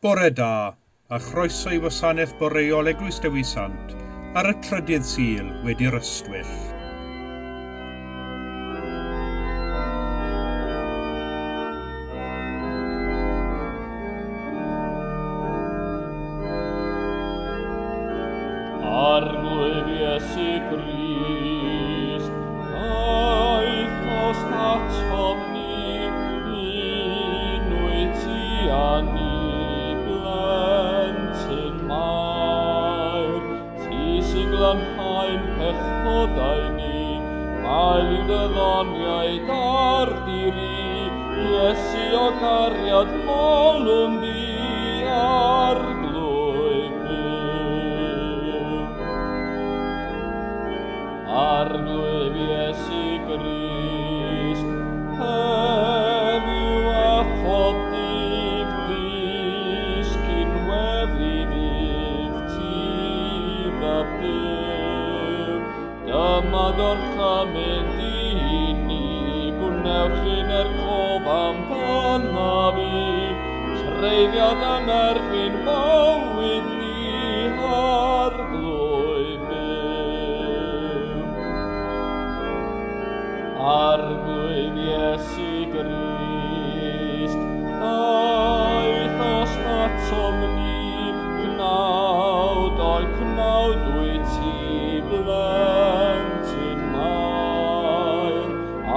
Bore da, a chroeso i wasanaeth boreol Eglwys Dewi Sant ar y trydydd Sul wedi'r ystwyll. Arglwydd Iesu Grist, aethost atom ni, un wyt ti a ni, blentyn Mair. Ti sy'n glanhau'n pechodau ni, mael i'n dy ddoniau dar diri, Iesu o gariad molwn di, Arglwydd byw. Arglwydd Iesu Grist, heddiw a phob dydd disgyn weddi fydd ti fab Duw. Dyma gorchymyn di i ni, gwnewch un er cof amdanaf i, treiddiad a merch i'n bywyd ni, Arglwydd byw. Arglwydd Iesu Grist, daethost atom ni, cnawd o'i cnawd wyt ti, blentyn Mair.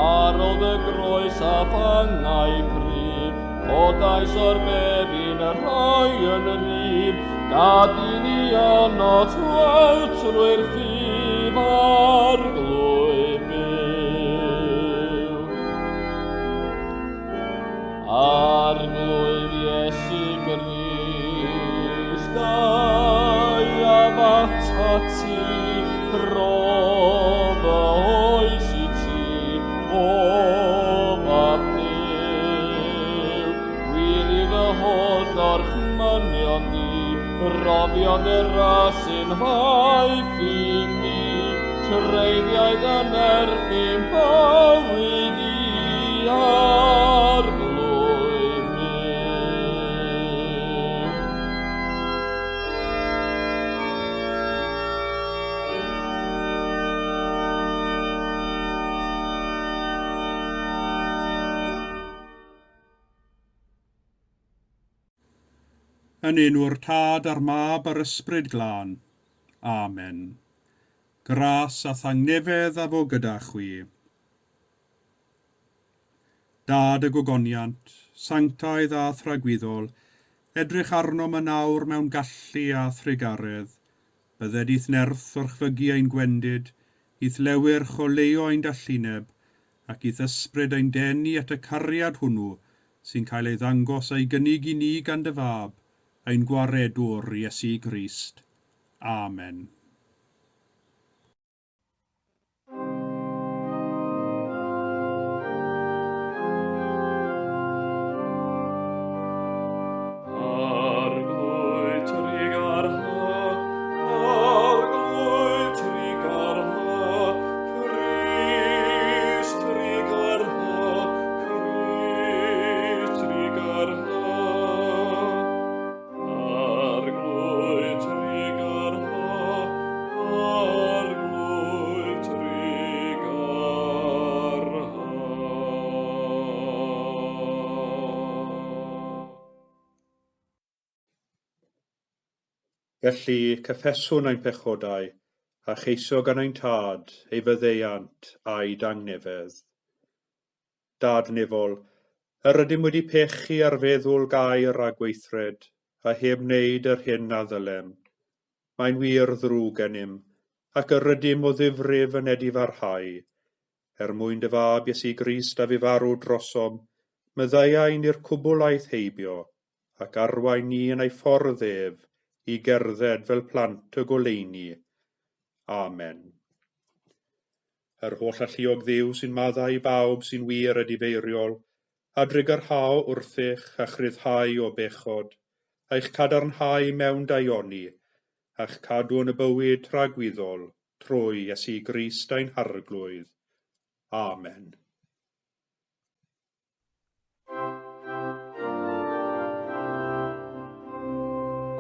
Ar ôl dy groes a fangau cryf, codais o'r beddyn y rhai yn rhydd, gad i ni anot weld trwy'r ffydd, Arglwydd byw. Arglwydd Iesu Grist, aeaf atat ti, rho fy oes i ti, o fab Duw. Gwir i fy holl orchmynion di, roddion dy ras yn faith i mi, treiddiau dy nerth i'm bywyd i, Arglwydd byw. Yn enw'r Tad a'r Mab a'r Ysbryd Glân. Amen. Gras a thangnefedd a fo gyda chwi. Dad y gogoniant, sanctaidd a thragwyddol, edrych arnom yn awr mewn gallu a thrugaredd. Bydded i'th nerth orchfygu ein gwendid, i'th lewyrch oleuo ein dallineb, ac i'th ysbryd ein denu at y cariad hwnnw sy'n cael ei ddangos a'i gynnig i ni gan dy fab, ein gwaredwr Iesu Grist. Amen. Arglwydd trugarha, Arglwydd trugarha, Crist trugarha, Crist trugarha. Arglwydd trugarha, Arglwydd trugarha. Felly, cyffeswn ein pechodau, a cheisio gan ein Tad ei faddeuant a'i dangnefedd. Dad nefol, yr ydym wedi pechu ar feddwl gair a gweithred, a heb wneud yr hyn a ddylem. Mae'n wir ddrwg gennym, ac yr ydym o ddifrif yn edifarhau. Er mwyn dy fab Iesu Grist a fu farw drosom, maddeuai ni'r cwbl aeth heibio, ac arwain ni yn ei ffordd ef i gerdded fel plant y goleuni. Amen. Yr holl alluog Dduw sy'n maddau i bawb sy'n wir edifeiriol, a drugarhao wrthych a chryfhau o bechod, a'ch cadarnhau mewn daioni, a'ch cadw yn y bywyd tragwyddol trwy Iesu Grist ein Harglwydd. Amen.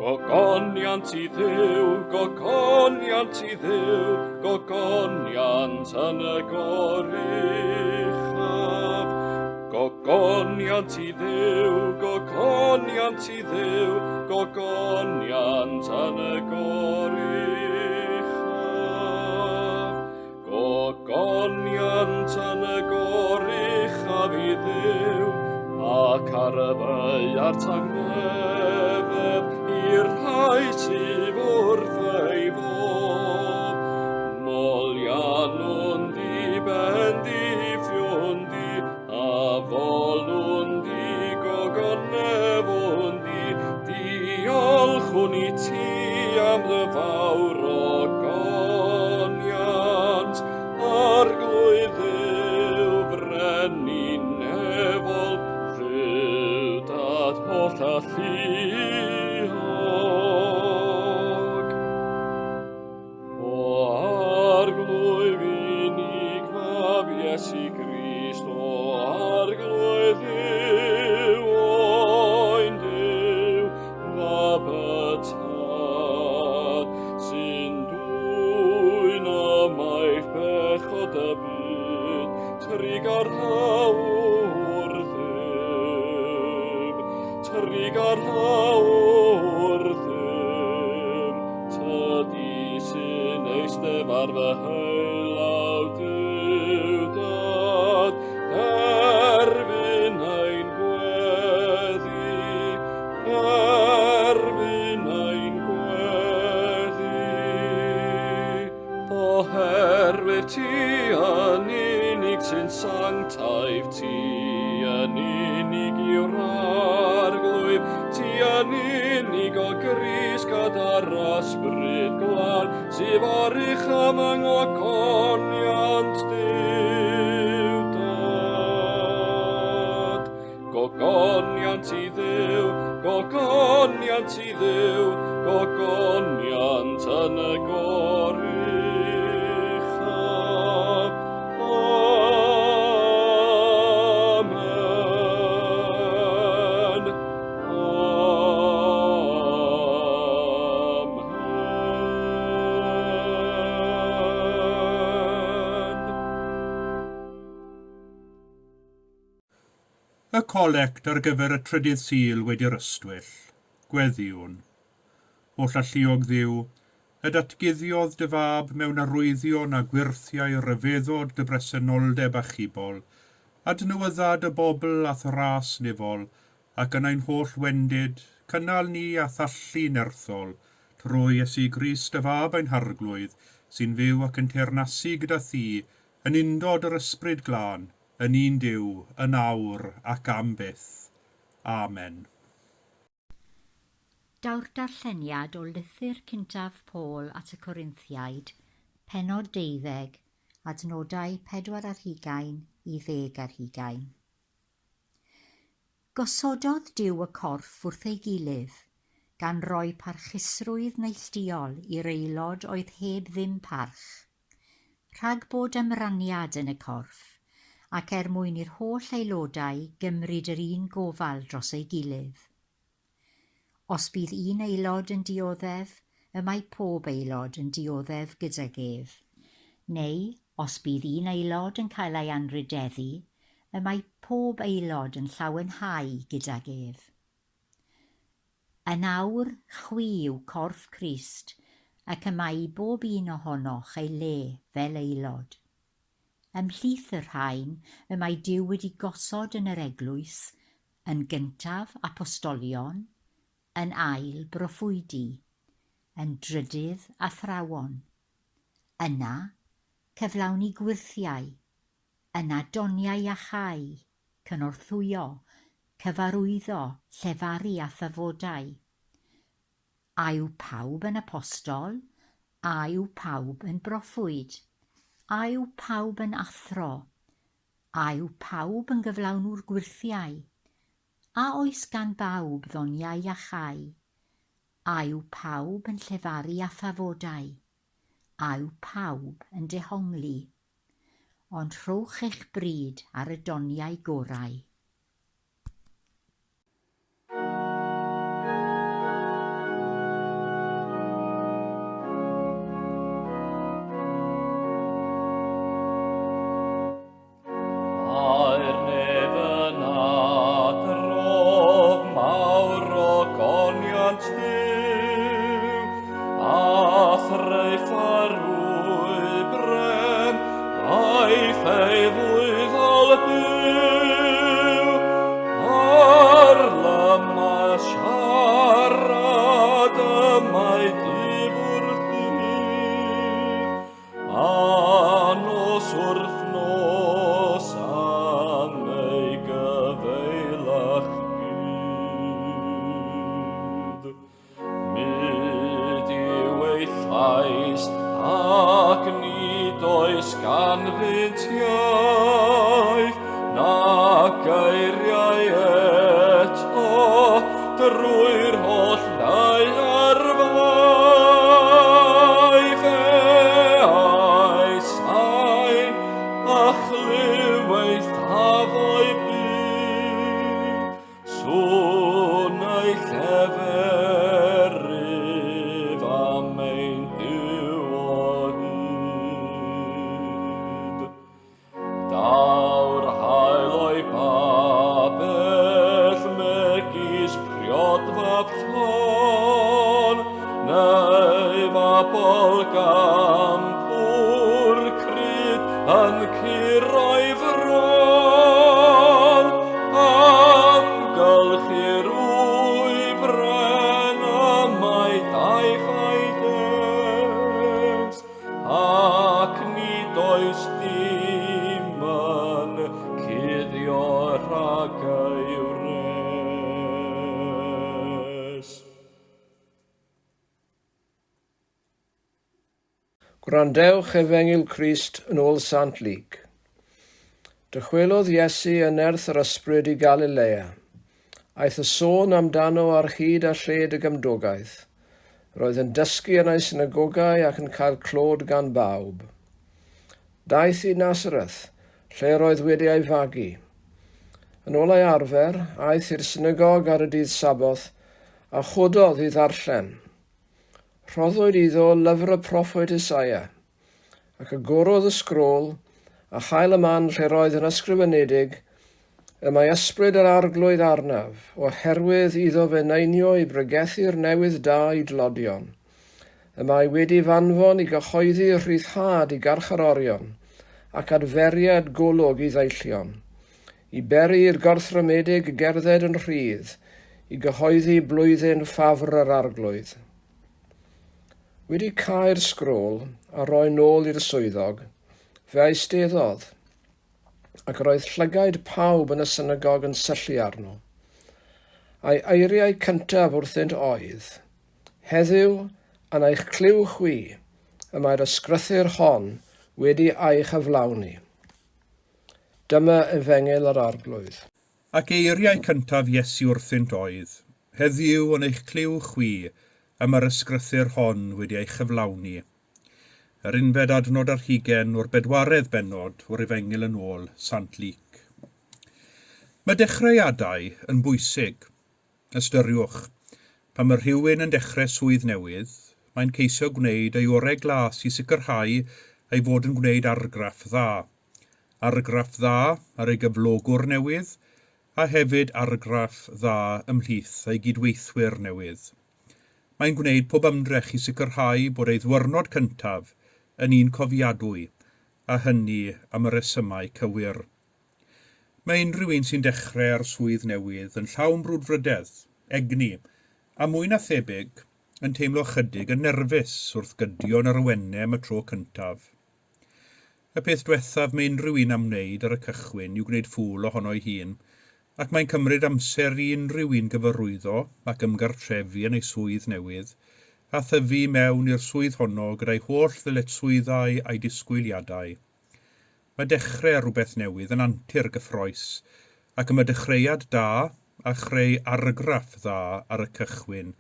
Gogoniant i Dduw, gogoniant i Dduw, gogoniant yn y goruchaf. Gogoniant i Dduw, gogoniant i Dduw, gogoniant yn y goruchaf. Gogoniant yn y goruchaf i Dduw, ac ar y ddaear tangnefedd i'r rhai sydd wrth ei fodd. Moliannwn di, bendithiwn di, addolwn di, gogonefwn di, diolchwn i ti am dy fawr ogoniant, Arglwydd Dduw, frenin nefol, Dduw Dad holl alluog. O Arglwydd unig Fab Iesu Grist, o Arglwydd Dduw, Oen Duw, Mab y Tad, sy'n dwyn ymaith bechod y byd, trugarha wrthym, trugarha wrthym, tydi sy'n eistedd ar ddeheulaw Duw Dad, derbyn ein gweddi, derbyn ein gweddi. Oherwydd ti yn unig sy'n sanctaidd, ti yn unig yw'r Arglwydd, ti yn unig o Grist gyda'r Ysbryd Glân, sydd oruchaf yng ngogoniant Duw Dad. Gogoniant i Dduw, gogoniant i Dduw, gogoniant yn y goruchaf. Amen. Amen. Y colect ar gyfer y trydydd Sul wedi'r ystwyll, gweddïwn. Holl alluog Dduw, y datguddiodd dy fab mewn arwyddion a gwyrthiau rhyfeddod dy bresenoldeb achubol, adnewydda dy bobl a'th ras nefol, ac yn ein holl wendid, cynnal ni a thallu nerthol, trwy Iesu Grist dy fab ein Harglwydd, sy'n fyw ac yn teyrnasu gyda thi, yn undod yr Ysbryd Glân, yn un Duw, yn awr ac am byth. Amen. Daw'r darlleniad o lythyr cyntaf Paul at y Corinthiaid, pennod 12, adnodau 24 i 20. Gosododd Duw y corff wrth ei gilydd, gan roi parchusrwydd neilltuol i'r aelod oedd heb ddim parch, rhag bod ymraniad yn y corff, ac er mwyn i'r holl aelodau gymryd yr un gofal dros ei gilydd. Os bydd un aelod yn dioddef, y mae pob aelod yn dioddef gydag ef. Neu, os bydd un aelod yn cael ei anrhydeddu, y mae pob aelod yn llawenhau gydag ef. Yn awr, chwi yw corff Crist, ac y mae i bob un ohonoch ei le fel aelod. Ymhlith y rhain y mae Duw wedi gosod yn yr eglwys, yn gyntaf apostolion, yn ail broffwydi, yn drydydd athrawon. Yna, cyflawni gwyrthiau, yna doniau iachau, cynorthwyo, cyfarwyddo, llefaru a thafodau. A yw pawb yn apostol? A yw pawb yn broffwyd? A yw pawb yn athro? A yw pawb yn gyflawnwr gwyrthiau? A oes gan bawb ddoniau iachau? A yw pawb yn llefaru a thafodau? A yw pawb yn dehongli? Ond rhowch eich bryd ar y doniau gorau. Hutiaith na geiriau eto drwy'r holl ddaear faith. Fe a'i sain a chlyw eithafo'i byd, sŵn ei lleferydd am ein Duw o hyd. Daw'r haul o'i babell megis priodfab llon, neu fabol gampwr cryd yn curo'i fron. Amgylchu'r wy bren y mae daith a'i des, ac nid oes dim yn cuddio rhag ei wres. Gwrandewch Efengyl Crist yn ôl Sant Luc. Dychwelodd Iesu yn nerth yr Ysbryd i Galilea. Aeth y sôn amdano ar hyd a lled y gymdogaeth. Roedd yn dysgu yn ei synagogau ac yn cael clod gan bawb. Daeth i Nasareth, lle roedd wedi ei fagu. Yn ôl ei arfer, aeth i'r synagog ar y dydd Saboth a chododd i ddarllen. Rhoddwyd iddo lyfr y proffwyd Isaia, ac agorodd y sgrôl, a chael y man lle roedd yn ysgrifenedig, Y mae ysbryd yr Arglwydd arnaf, oherwydd iddo fe naenio i bregethu'r newydd da i dlodion. Y mae wedi f'anfon i gyhoeddi rhyddhad i garcharorion, ac adferiad golwg i ddeillion, i beri i'r gorthrymedig gerdded yn rhydd, i gyhoeddi blwyddyn ffafr yr Arglwydd. Wedi cau'r sgrôl a roi nôl i'r swyddog, fe eisteddodd, ac roedd llygaid pawb yn y synagog yn syllu arno. A'i eiriau cyntaf wrthynt oedd, Heddiw, yn eich clyw chwi, y mae'r ysgrythur hon wedi ei chyflawni. Dyma efengyl yr Arglwydd. Ac eiriau cyntaf Iesu wrthynt oedd, Heddiw yn eich clyw chwi, y mae'r ysgrythur hon wedi ei chyflawni. Yr unfed adnod ar hugen o'r bedwaredd bennod o'r Efengyl yn ôl Sant Luc. Mae dechreuadau yn bwysig. Ystyriwch, pan mae rhywun yn dechrau swydd newydd, mae'n ceisio gwneud ei orau glas i sicrhau ei fod yn gwneud argraff dda. Argraff dda ar ei gyflogwr newydd, a hefyd argraff dda ymhlith ei gydweithwyr newydd. Mae'n gwneud pob ymdrech i sicrhau bod ei ddwyrnod cyntaf yn un cofiadwy, a hynny am y rhesymau cywir. Mae unrhyw un sy'n dechrau ar swydd newydd yn llawn brwdfrydedd, egni, a mwy na thebyg, yn teimlo chydig yn nerfus wrth gydio yn yr awennau am y tro cyntaf. Y peth dwethaf mae unrhyw un am wneud ar y cychwyn yw gwneud ffŵl ohono'i hun, ac mae'n cymryd amser i unrhyw un gyfarwyddo ac ymgartrefu yn ei swydd newydd, a thyfu mewn i'r swydd honno gyda'i holl ddyletswyddau a'i disgwyliadau. Mae dechrau ar rywbeth newydd yn antur gyffrous, ac y mae dechreuad da a chreu argraff dda ar y cychwyn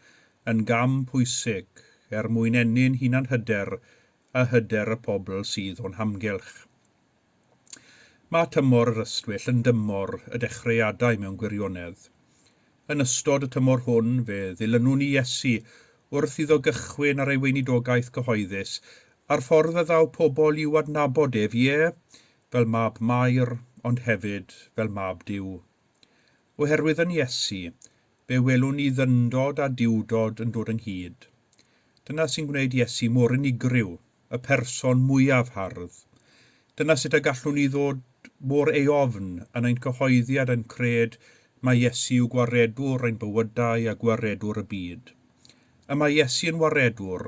yn gam pwysig er mwyn ennyn hunanhyder a hyder y pobl sydd o'n hamgylch. Mae tymor yr ystwyll yn dymor y dechreuadau mewn gwirionedd. Yn ystod y tymor hwn fe ddilynwn ni Iesu wrth iddo gychwyn ar ei weinidogaeth gyhoeddus a'r ffordd y ddaw pobl i'w adnabod ef, ie, fel mab Mair, ond hefyd fel mab Duw. Oherwydd yn Iesu, fe welwn ni ddyndod a duwdod yn dod ynghyd. Dyna sy'n gwneud Iesu mor unigryw, y person mwyaf hardd. Dyna sut y gallwn ni ddod mor eofn yn ein cyhoeddiad a'n cred mai Iesu yw gwaredwr ein bywydau a gwaredwr y byd. Y mae Iesu yn waredwr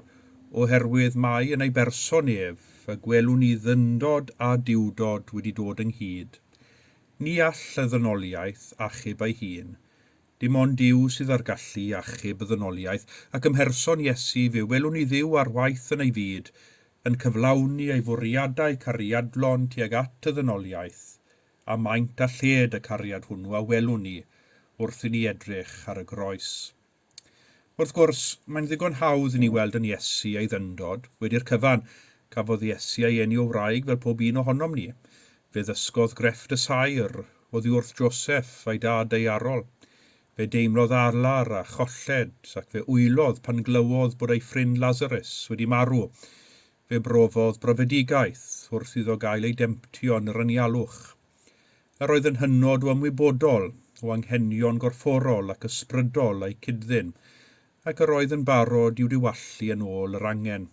oherwydd mai yn ei berson ef y gwelwn ni ddyndod a duwdod wedi dod ynghyd. Ni all y ddynoliaeth achub ei hun. Dim ond Duw sydd â'r gallu i achub y ddynoliaeth, ac ym mherson Iesu fe welwn ni Dduw ar waith yn ei fyd, yn cyflawni ei fwriadau cariadlon tuag at y ddynoliaeth, a maint a lled y cariad hwnnw a welwn ni wrth i ni edrych ar y groes. Wrth gwrs, mae'n ddigon hawdd i ni weld yn Iesu ei ddyndod. Wedi'r cyfan, cafodd Iesu ei eni o wraig fel pob un ohonom ni. Fe ddysgodd grefft y saer oddi wrth Joseff a'i dad daearol. Fe deimlodd alar a cholled ac fe wylodd pan glywodd bod ei ffrind Lazarus wedi marw. Fe brofodd brofedigaeth wrth iddo gael ei demtio yn yr anialwch. Yr oedd yn hynod o ymwybodol o anghenion gorfforol ac ysbrydol a'i cyd-ddyn, ac yr oedd yn barod i'w diwallu yn ôl yr angen.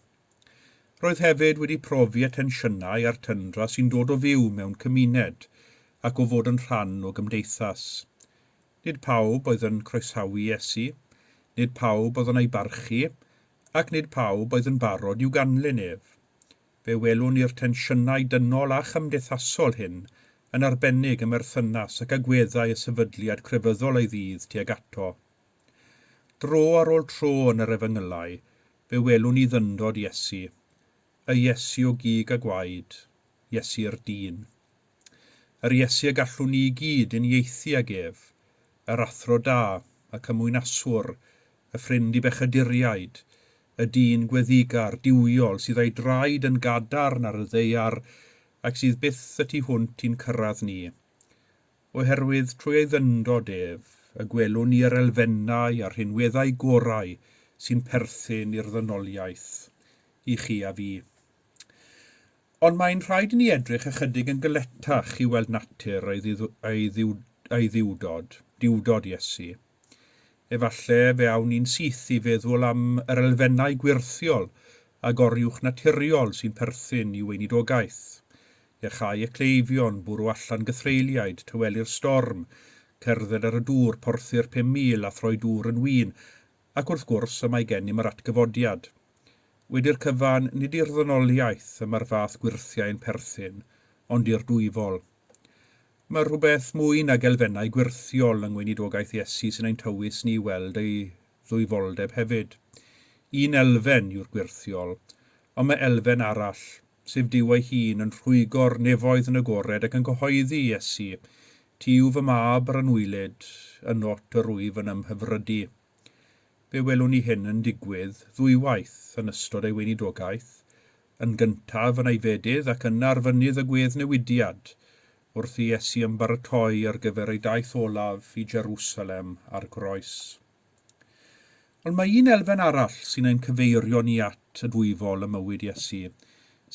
Roedd hefyd wedi profi y tensiynau a'r tyndra sy'n dod o fyw mewn cymuned ac o fod yn rhan o gymdeithas. Nid pawb oedd yn croesawu Iesu, nid pawb oedd yn ei barchu, ac nid pawb oedd yn barod i'w ganlyn ef. Fe welwn ni'r tensiynau dynol a chymdeithasol hyn yn arbennig ym merthynas ac agweddau y sefydliad crefyddol ei ddydd tuag ato. Dro ar ôl tro yn yr Efengylau, fe welwn ni ddyndod Iesu, y Iesu o gig a gwaed, Iesu'r dyn. Yr Iesu y gallwn ni i gyd uniaethu ag ef, yr athro da, y cymwynaswr, y ffrind i bechaduriaid, y dyn gweddigar, duwiol, sydd â'i draed yn gadarn ar y ddaear ac sydd byth y tu hwnt i'n cyrraedd ni. Oherwydd trwy ei ddyndod ef, y gwelwn ni yr elfennau a'r rhinweddau gorau sy'n perthyn i'r ddynoliaeth, i chi a fi. Ond mae'n rhaid i ni edrych ychydig yn galetach i weld natur ei, ei, ei ddiwdod, diwdod Iesu. Efallai fe awn ni'n syth i feddwl am yr elfennau gwyrthiol a goriwch naturiol sy'n perthyn i weinidogaeth. Iachau y cleifion, bwrw allan gythreuliaid, tawelu'r storm, cerdded ar y dŵr, porthu'r 5,000 a throi dŵr yn win, ac wrth gwrs y mae gennym yr atgyfodiad. Wedi'r cyfan, nid i'r ddynoliaeth y mae'r fath gwyrthiau yn perthyn, ond i'r dwyfol. Mae rhywbeth mwy nag elfennau gwyrthiol yng ngweinidogaeth Iesu sy'n ein tywys ni i weld ei ddwyfoldeb hefyd. Un elfen yw'r gwyrthiol, ond mae elfen arall, sef Duw ei hun yn rhwygo'r nefoedd yn agored ac yn cyhoeddi i Iesu, Ti yw fy mab yr anwylyd, ynot yr wyf yn ymhyfrydu. Fe welwn ni hyn yn digwydd ddwywaith yn ystod ei weinidogaeth, yn gyntaf yn ei fedydd ac yna ar fynydd y gweddnewidiad, wrth i Iesu ymbaratoi ar gyfer ei daith olaf i Jerusalem a'r groes. Ond mae un elfen arall sy'n ein cyfeirio ni at y dwyfol ym mywyd Iesu,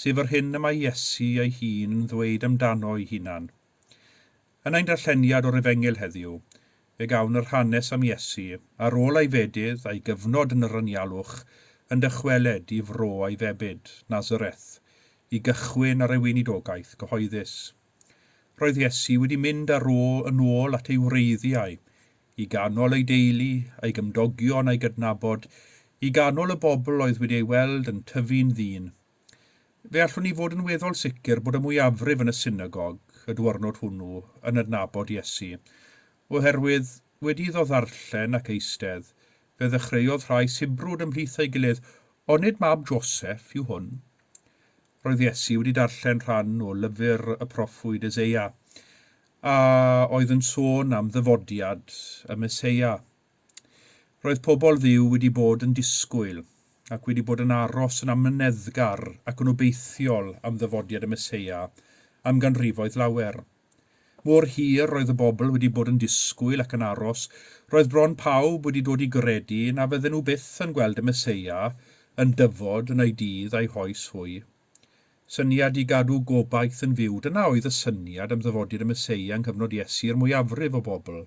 sef yr hyn y mae Iesu ei hun yn ddweud amdano ei hunan. Yn ein darlleniad o'r Efengyl heddiw, fe gawn yr hanes am Iesu, ar ôl ei fedydd a'i gyfnod yn yr anialwch, yn dychweled i fro a'i febyd, Nazareth, i gychwyn ar ei weinidogaeth gyhoeddus. Roedd Iesu wedi mynd ar ôl yn ôl at ei wreiddiau, i ganol ei deulu, ei gymdogion a'i gydnabod, i ganol y bobl oedd wedi ei weld yn tyfu'n ddyn. Fe allwn ni fod yn weddol sicr bod y mwyafrif yn y synagog y diwrnod hwnnw yn adnabod Iesu, oherwydd wedi iddo ddarllen ac eistedd, fe ddechreuodd rhai sibrwd ymhlith ei gilydd, Onid mab Joseff yw hwn? Roedd Iesu wedi darllen rhan o lyfr y proffwyd Eseia, a oedd yn sôn am ddyfodiad y Meseia. Roedd pobl Dduw wedi bod yn disgwyl ac wedi bod yn aros yn amyneddgar ac yn obeithiol am ddyfodiad y Meseia am ganrifoedd lawer. Mor hir roedd y bobl wedi bod yn disgwyl ac yn aros, roedd bron pawb wedi dod i gredu na fydden nhw byth yn gweld y Meseia yn dyfod yn ei dydd a'i hoes hwy. Syniad i gadw gobaith yn fyw, dyna oedd y syniad am ddyfodiad y Meseia yng nghyfnod Iesu i'r mwyafrif o bobl.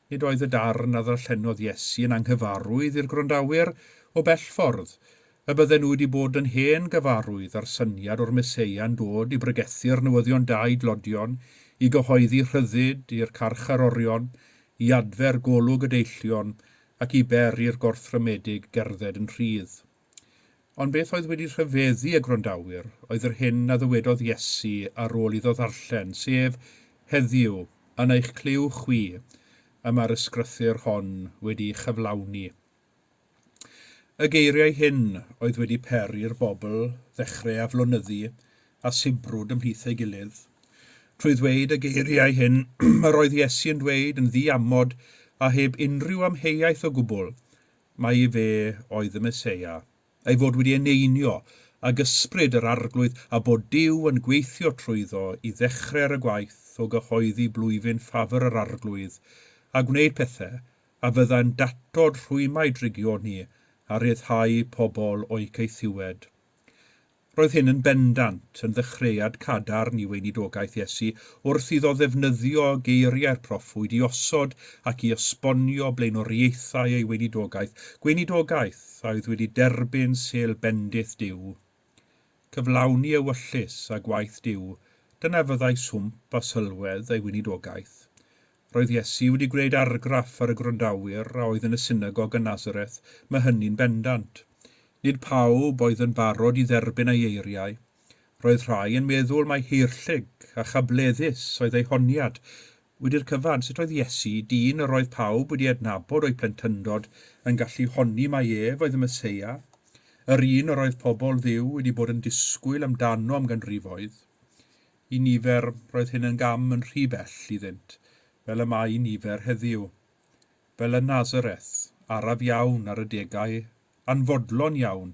Nid oedd y darn a ddarllenodd Iesu yn anghyfarwydd i'r gwrandawyr o bell ffordd, y bydden nhw wedi bod yn hen gyfarwydd â'r syniad o'r Meseia'n dod i bregethu'r newyddion da i dlodion, i gyhoeddi rhyddid i'r carcharorion, i adfer golwg y deillion, ac i beri'r gorthrymedig gerdded yn rhydd. Ond beth oedd wedi rhyfeddu y gwrandawyr oedd yr hyn a ddywedodd Iesu ar ôl iddo ddarllen, sef, Heddiw, yn eich clyw chwi, y mae'r ysgrythur hon wedi'i chyflawni. Y geiriau hyn oedd wedi peri i'r bobl ddechrau aflonyddu a sibrwd ymhlith ei gilydd. Trwy ddweud y geiriau hyn, yr oedd Iesu yn dweud yn ddiamod a heb unrhyw amheuaeth o gwbl, mai fe oedd y Meseia, ei fod wedi eneinio ag ysbryd yr Arglwydd a bod Duw yn gweithio trwyddo i ddechrau ar y gwaith o gyhoeddi blwyfyn ffafr yr Arglwydd a gwneud pethau a fyddai'n datod rhwymau drygioni a rhyddhau pobl o'u caethiwed. Roedd hyn yn bendant yn ddechreuad cadarn i weinidogaeth Iesu wrth iddo ddefnyddio geiriau'r proffwyd i osod ac i esbonio blaenoriaethau ei weinidogaeth, gweinidogaeth a oedd wedi derbyn sêl bendith Duw. Cyflawni ewyllys a gwaith Duw, dyna fyddai swmp a sylwedd ei weinidogaeth. Roedd Iesu wedi gwneud argraff ar y gwrandawyr a oedd yn y synagog yn Nazareth, mae hynny'n bendant. Nid pawb oedd yn barod i dderbyn ei eiriau. Roedd rhai yn meddwl mai heirllig a chableddus oedd ei honiad. Wedi'r cyfan, sut oedd Iesu, dyn yr oedd pawb wedi adnabod o'i plentyndod, yn gallu honni mai ef oedd y Meseia? Yr un yr oedd pobl Dduw wedi bod yn disgwyl amdano am ganrifoedd. I nifer, roedd hyn yn gam yn rhy bell iddynt, fel y mae i nifer heddiw. Fel yn Nazareth, araf iawn ar adegau, anfodlon iawn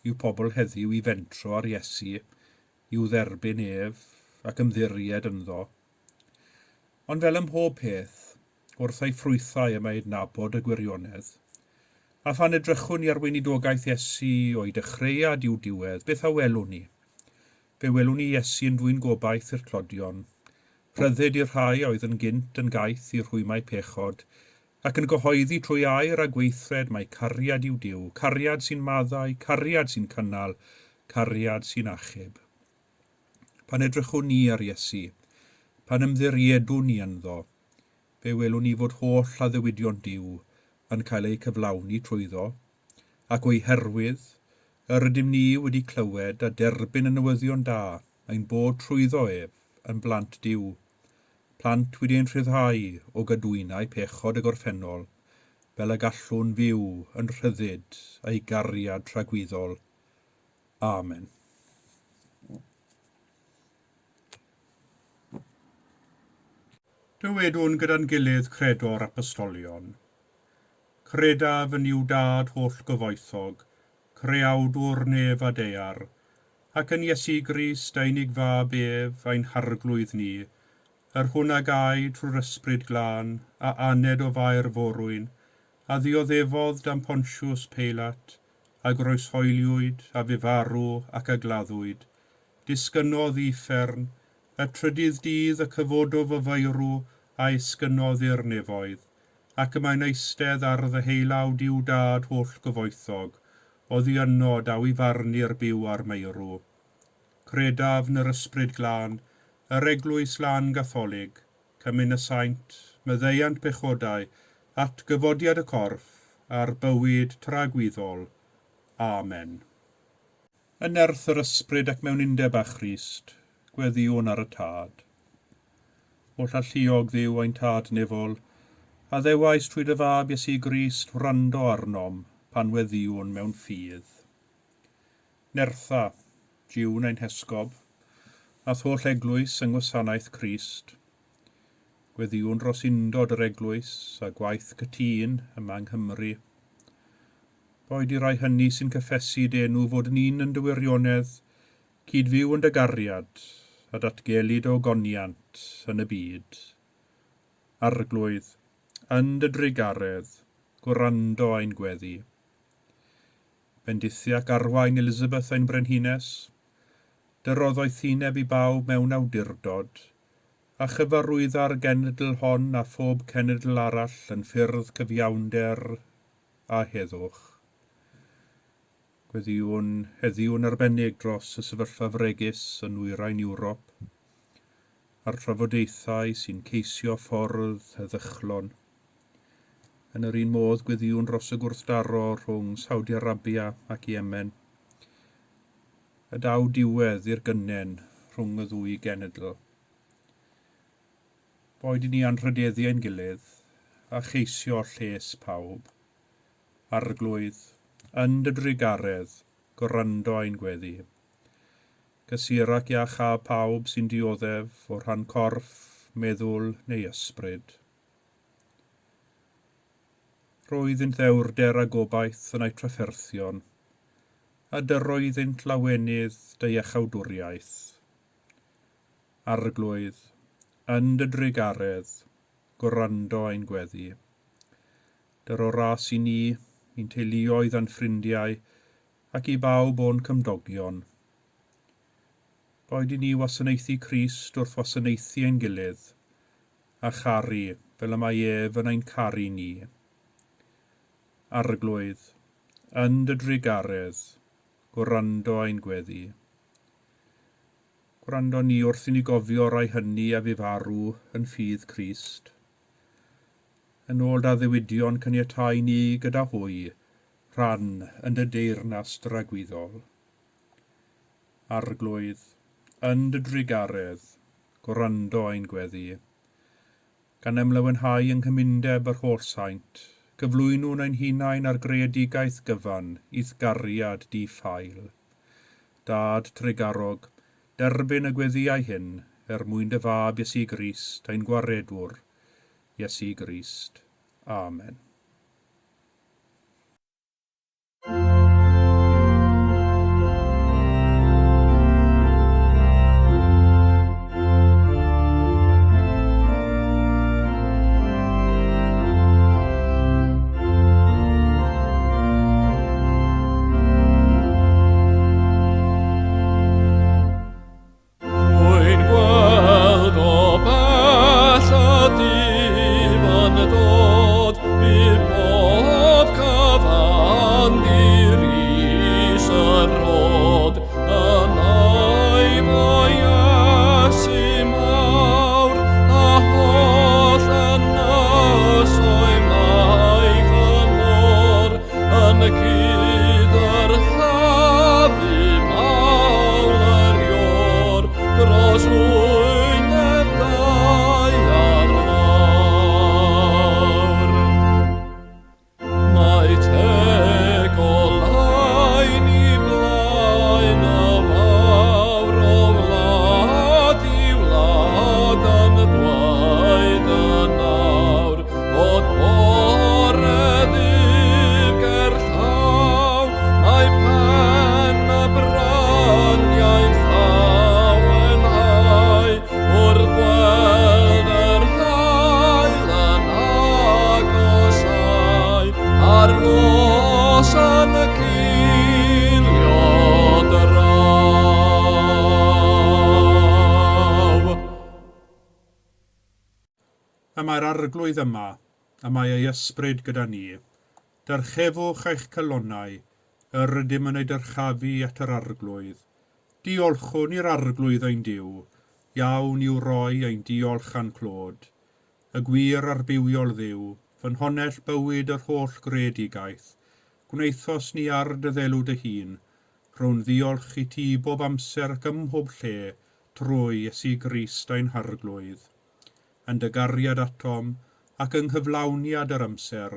yw pobl heddiw i fentro ar Iesu, i'w dderbyn ef ac ymddiried ynddo. Ond fel ym mhob peth, wrth ei ffrwythau y mae adnabod y gwirionedd. A phan edrychwn ni ar weinidogaeth Iesu o'i dechreuad i'w diwedd, beth a welwn ni? Fe welwn ni Iesu yn dwyn gobaith i'r tlodion, rhyddid i'r rhai a oedd yn gynt yn gaeth i rhwymau pechod, ac yn gyhoeddi trwy air a gweithred mai cariad yw Duw, cariad sy'n maddau, cariad sy'n cynnal, cariad sy'n achub. Pan edrychwn ni ar Iesu, pan ymddiriedwn ni ynddo, fe welwn ni fod holl addewidion Duw yn cael eu cyflawni trwyddo, ac o'i herwydd, yr ydym ni wedi clywed a derbyn y newyddion da, ein bod trwyddo ef yn blant Duw, plant wedi ein rhyddhau o gadwynau pechod y gorffennol, fel y gallwn fyw yn rhyddid a'i gariad tragwyddol. Amen. Dywedwn gyda'n gilydd credo'r apostolion. Credaf yn Nuw Dad holl-gyfoethog, Creawdwr nef a daear, ac yn Iesu Grist ei unig Fab ef, ein Harglwydd ni, yr hwn a gau trwy'r Ysbryd Glân, a aned o Fair Forwyn, a ddioddefodd dan Pontius Peilat, a groeshoeliwyd, a fu farw, ac a gladdwyd, disgynnodd i uffern, y trydydd dydd y cyfododd o feirw, a esgynnodd i'r nefoedd, ac y mae'n eistedd ar ddeheulaw Duw Dad holl-gyfoethog, oddi yno daw i farnu'r byw a'r meirw. Credaf yn yr Ysbryd Glân, yr Eglwys Lân Gatholig, cymun y saint, maddeuant pechodau, atgyfodiad y corff, a'r bywyd tragwyddol. Amen. Yn nerth yr Ysbryd ac mewn undeb â Christ, gweddïwn ar y Tad. Holl alluog Dduw ein Tad nefol, a ddewais trwy dy Fab Iesu Grist wrando arnom pan weddïwn mewn ffydd. Nertha, Jiwn ein Hesgob, a'th holl eglwys yng ngwasanaeth Crist. Gweddïwn dros undod yr eglwys a gwaith cytûn yma yng Nghymru. Boed i rai hynny sy'n cyffesu dy enw fod yn un yn dy wirionedd, cyd-fyw yn dy gariad, a datgelu dy ogoniant yn y byd. Arglwydd, yn dy drugaredd, gwrando ein gweddi. Bendithia ac arwain Elizabeth ein brenhines. Dyro ddoethineb i bawb mewn awdurdod, a chyfarwydda'r genedl hon a phob cenedl arall yn ffyrdd cyfiawnder a heddwch. Gweddïwn heddiw'n arbennig dros y sefyllfa fregus yn nwyrain Ewrop a'r trafodaethau sy'n ceisio ffordd heddychlon. Yn yr un modd gweddïwn dros y gwrthdaro rhwng Saudi Arabia ac Yemen. Y daw diwedd i'r gynnen rhwng y ddwy genedl. Boed i ni anrhydeddu ein gilydd a cheisio lles pawb. Arglwydd, yn dy drugaredd, gwrando ein gweddi. Cysur ac iachâ pawb sy'n dioddef o rhan corff, meddwl neu ysbryd. Roeddynt ddewrder a gobaith yn eu trafferthion, a dyroeddynt lawenydd dy iachawdwriaeth. Arglwydd, yn dy drugaredd, gwrando ein gweddi. Dyro ras i ni, i'n teuluoedd a'n ffrindiau, ac i bawb o'n cymdogion. Boed i ni wasanaethu Crist wrth wasanaethu ein gilydd, a charu fel y mae ef yn ein caru ni. Arglwydd, yn dy drugaredd, gwrando ein gweddi. Gwrando ni wrth i ni gofio rai hynny a fu farw yn ffydd Crist. Yn ôl dy addewidion caniatau ni gyda hwy, rhan yn dy deyrnas dragwyddol. Arglwydd, yn dy drugaredd, gwrando ein gweddi. Gan ymlawenhau yng nghymundeb yr holl saint, gyflwynwn ein hunain ar greadigaeth gyfan i'th gariad di-ffael. Dad trugarog, derbyn y gweddïau hyn er mwyn dy fab Iesu Grist ein Gwaredwr, Iesu Grist. Amen. Rwy'n gweld o bell y dydd yn dod, bydd pob cyfan i'r is y rhod, yn ei fo Iesu mawr, a holl ynysoedd maith y môr, yn cudd yr llafu mawl yr iôr, dros wyneb daear lawr. Mae teg o lain i blaen y fawr o wlad i wlad yn dweud yn awr fod bore ddydd gerllaw, mae pen y bryniau'n llawenhau wrth weld yr haul yn agosáu a'r nos yn cilio draw. Y mae'r Arglwydd yma, y mae ei ysbryd gyda ni. Dyrchefwch eich calonnau, yr ydym yn eu dyrchafu at yr Arglwydd. Diolchwn i'r Arglwydd ein Duw, iawn i'w roi ein diolch a'n clod. Y gwir a'r bywiol Dduw, ffynhonnell bywyd yr holl greadigaeth, gwnaethos ni ar dy ddelw dy hun, rhown ddiolch i ti bob amser ac ym mhob lle, trwy Iesu Grist ein Harglwydd. Yn dy gariad atom, ac yng nghyflawniad yr amser,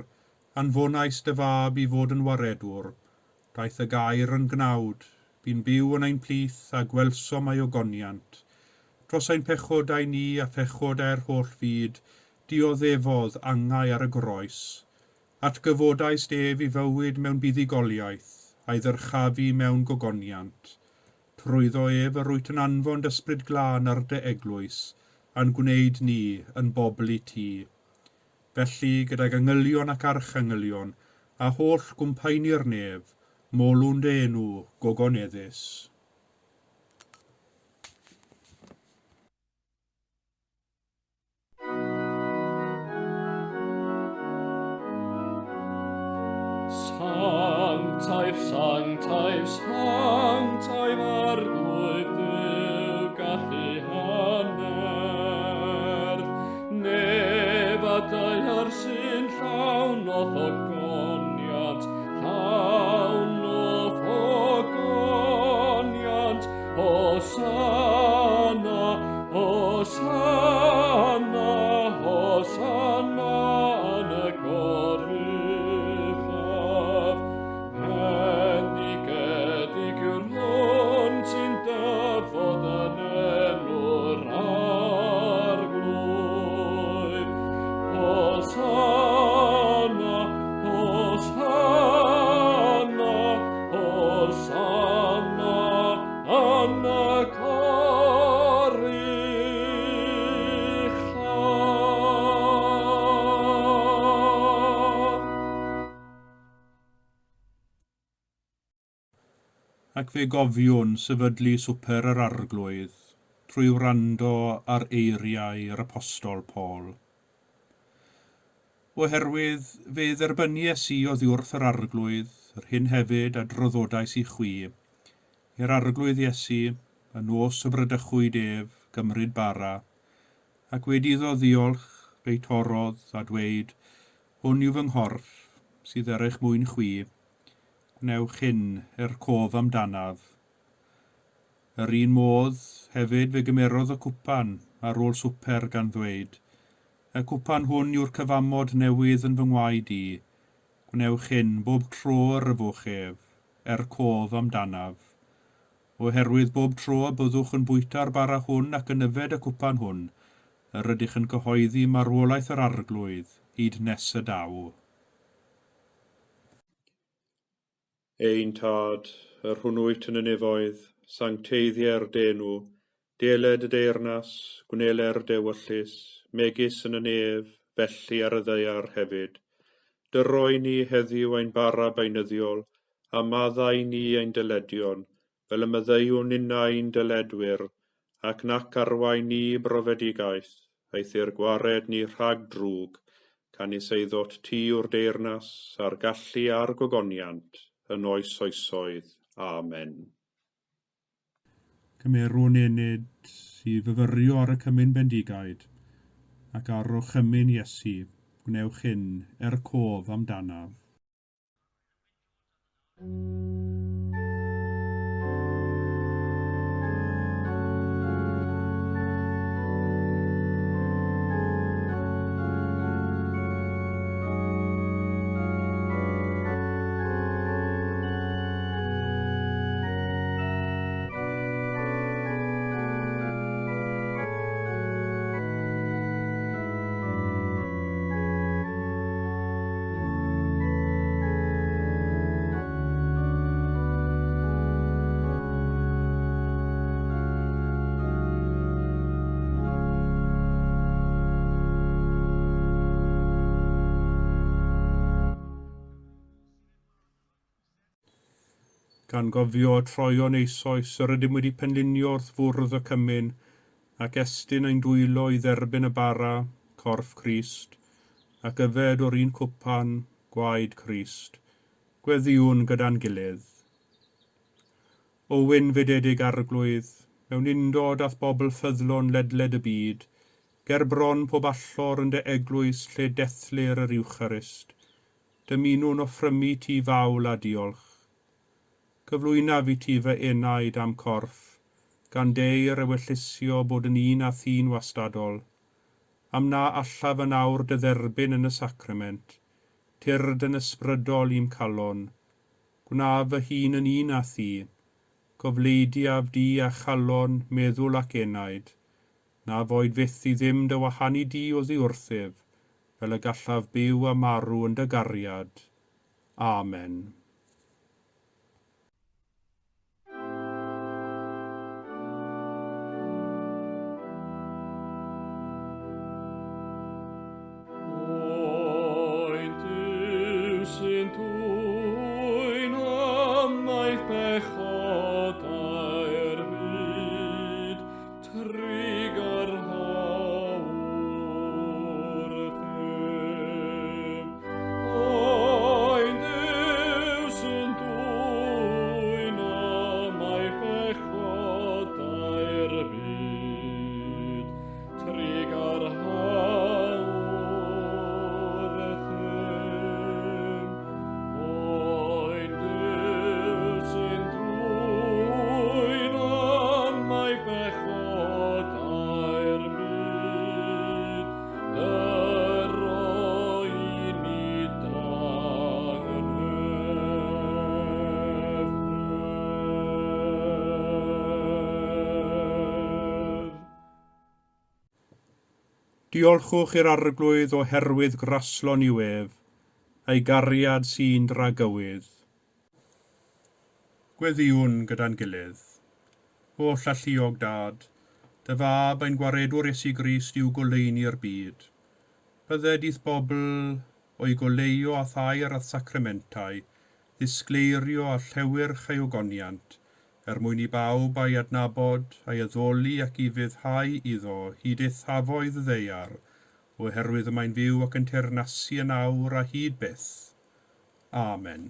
anfonais dy fab i fod yn waredwr. Daeth y gair yn gnawd, bu'n byw yn ein plith a gwelsom ei ogoniant. Dros ein pechodau ni a phechodau'r holl fyd, dioddefodd angau ar y groes. Atgyfodaist ef i fywyd mewn buddugoliaeth, a'i ddyrchafu mewn gogoniant. Trwyddo ef yr wyt yn anfon d'Ysbryd Glân ar dy eglwys, a'n gwneud ni yn bobl i ti. Felly, gydag angylion ac archangylion, a holl gwmpaeni'r nef, molwn dy enw gogoneddus. Sanctaidd, sanctaidd, sanctaidd Arglwydd Duw, gallu hannerth. Nef a daear sy'n llawn o'th ogoniant, llawn o'th ogoniant. Hosanna, Hosanna, Hosanna yn y goruchaf. Ac fe gofiwn sefydlu Swper yr Arglwydd trwy wrando ar eiriau yr Apostol Paul. Oherwydd fe dderbynies i oddiwrth yr Arglwydd yr hyn hefyd a draddodais i chwi, i'r Arglwydd Iesu, y nos y bradychwyd ef, gymryd bara, ac wedi iddo ddiolch, fe'i torrodd, a dweud, Hwn yw fy nghorff, sydd er eich mwyn chwi. Gwnewch hyn er cof amdanaf. Yr un modd, hefyd fe gymerodd y cwpan ar ôl swper gan ddweud, Y cwpan hwn yw'r cyfamod newydd yn fy ngwaed i. Gwnewch hyn bob tro yr yfwch ef, er cof amdanaf. Oherwydd bob tro y byddwch yn bwyta'r bara hwn ac yn yfed y cwpan hwn, yr ydych yn cyhoeddi marwolaeth yr Arglwydd hyd nes y daw. Ein Tad, yr hwn wyt yn y nefoedd, sancteiddier d'enw, deled y deyrnas, gwneler d'ewyllys, megis yn y nef, felly ar y ddaear hefyd. Dyro i ni heddiw ein bara beunyddiol, a maddau i ni ein dyledion, fel y maddeuwn ninnau i'n dyledwyr, ac nac arwain ni i brofedigaeth, eithr gwared ni rhag drwg, canys eiddot ti yw'r deyrnas, a'r gallu a'r gogoniant, yn oes oesoedd. Amen. Cymerwn ennyd i fyfyrio ar y cymun bendigaid, ac ar orchymyn Iesu, gwnewch hyn er cof amdanaf. Gan gofio y troeon eisoes yr ydym wedi penlinio wrth fwrdd y cymun, ac estyn ein dwylo i dderbyn y bara, corff Crist, ac yfed o'r un cwpan, gwaed Crist, gweddïwn gyda'n gilydd. O wynfydedig Arglwydd, mewn undod â'th bobl ffyddlon ledled y byd, ger bron pob allor yn dy eglwys lle dethlir yr Iwcharist, dymunwn offrymu ti fawl a diolch. Cyflwynaf i ti fy enaid a'm corff, gan deir ewyllysio bod yn un â thi'n wastadol. Am na allaf yn awr dy dderbyn yn y sacrament, tyrd yn ysbrydol i'm calon. Gwnaf fy hun yn un â thi. Cofleidiaf di â chalon, meddwl ac enaid. Na foed fyth i ddim dy wahanu di oddi wrthyf, fel y gallaf byw a marw yn dy gariad. Amen. Oen Duw sy'n dwyn ymaith pechodau'r byd, trugarha wrthym. Oen Duw sy'n dwyn ymaith pechodau'r byd, trugarha wrthym. Oen Duw sy'n dwyn ymaith pechodau'r byd, dyro i ni dangnefedd. Diolchwch i'r Arglwydd oherwydd graslon yw ef, a'i gariad sy'n dragywydd. Gweddïwn gyda'n gilydd. Holl alluog Dad, dy Fab ein Gwaredwr Iesu Grist yw goleuni'r byd. Bydded i'th bobl, o'i goleuo â thair a'th sacramentau, ddisgleirio â llewyrch ei ogoniant, er mwyn i bawb a'i adnabod, a'i addoli ac i fyddhau iddo hyd eithafoedd y ddaear, oherwydd y mae'n fyw ac yn teyrnasu yn awr a hyd byth. Amen.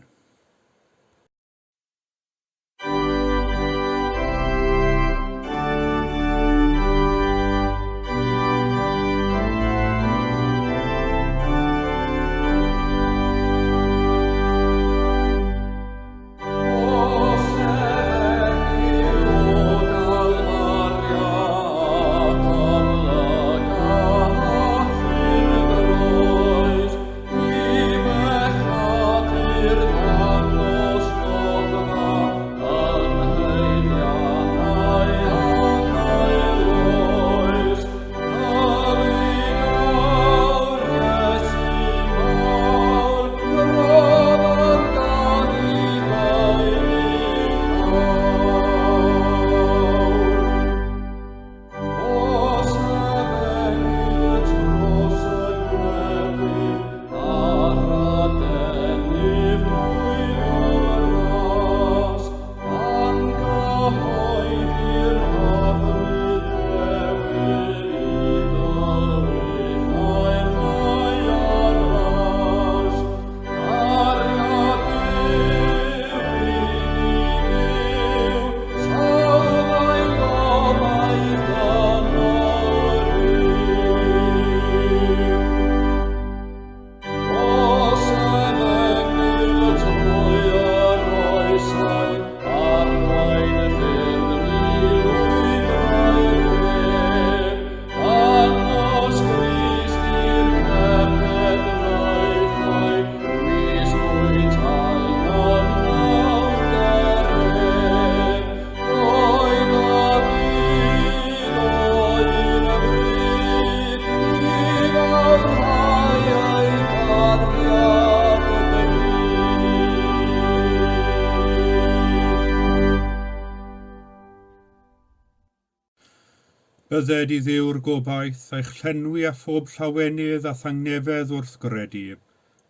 Bydded i Dduw'r gobaith eich llenwi â phob llawenydd a thangnefedd wrth gredu,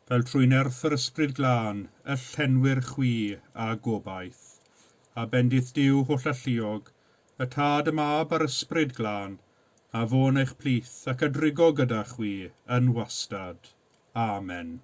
fel trwy nerth yr Ysbryd Glân y llenwir chwi â gobaith. A bendith Duw hollalluog, y Tad, y Mab a'r Ysbryd Glân, a fo'n eich plith ac a drigo gyda chwi yn wastad. Amen.